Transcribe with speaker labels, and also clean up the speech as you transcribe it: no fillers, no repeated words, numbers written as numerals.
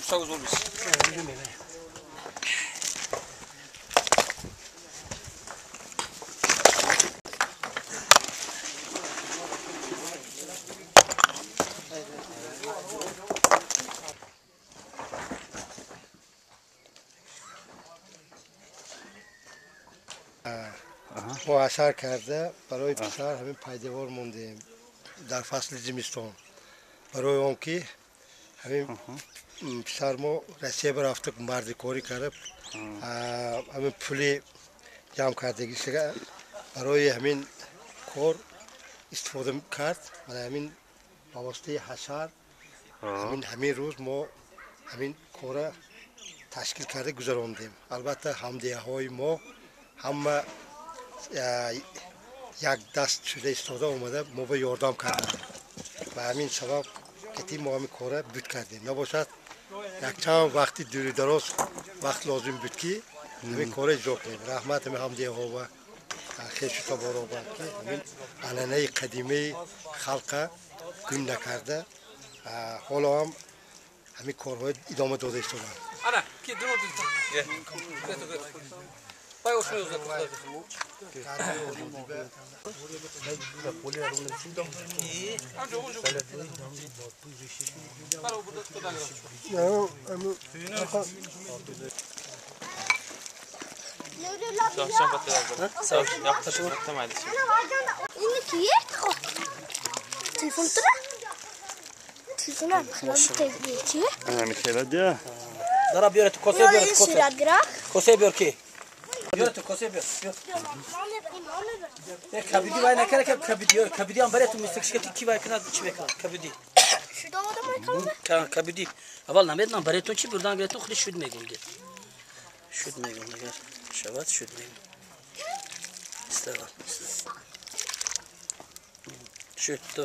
Speaker 1: 20.
Speaker 2: мо ҳашар карда барои писар ҳамин пайдавор мондем дар фасли зимистон, барои он ки ҳамин писар мо Россия рафта мардикорӣ карда, ҳамин пули ҷамъ кардагиша барои ҳамин кор истифода кард. Барои ҳамин ба воситаи ҳашар ҳамин рӯз мо ҳамин кора ташкил карда гузарондем. Албатта, ҳамдеҳаҳои мо ҳама як даст шуда истода омада мо ба ёрдам карданд. Ба ҳамин сабаб ки мо ҳамин кора буд кардем. Набошад, якчанд вақти дури дароз вақт лозим буд, ки ҳамин кора иҷро кунем. Раҳмат ҳамин ҳамдеҳаҳо ва хешу таборо, ки ҳамин анъанаи қадимаи халқа гум накарда, ҳоло ҳам ҳамин корҳои идома дода истоданд.
Speaker 1: Дара биёр, ту косе биёр, косе. Косе биёр ки. Биёр, ту косе биёр. Биёр. Кабиди вай накара, ки кабиди, кабиди ҳам баре ту мистакш ки вай кунад, чӣ мекунад? Кабиди.
Speaker 3: Шуда одам калма?
Speaker 1: Кабиди. Аввал намедонам баре ту чӣ бурдан гирифту, худи шуд мегум ди. Шуд мегум, агар шавад, шуд мегум. Истава. Шуд то.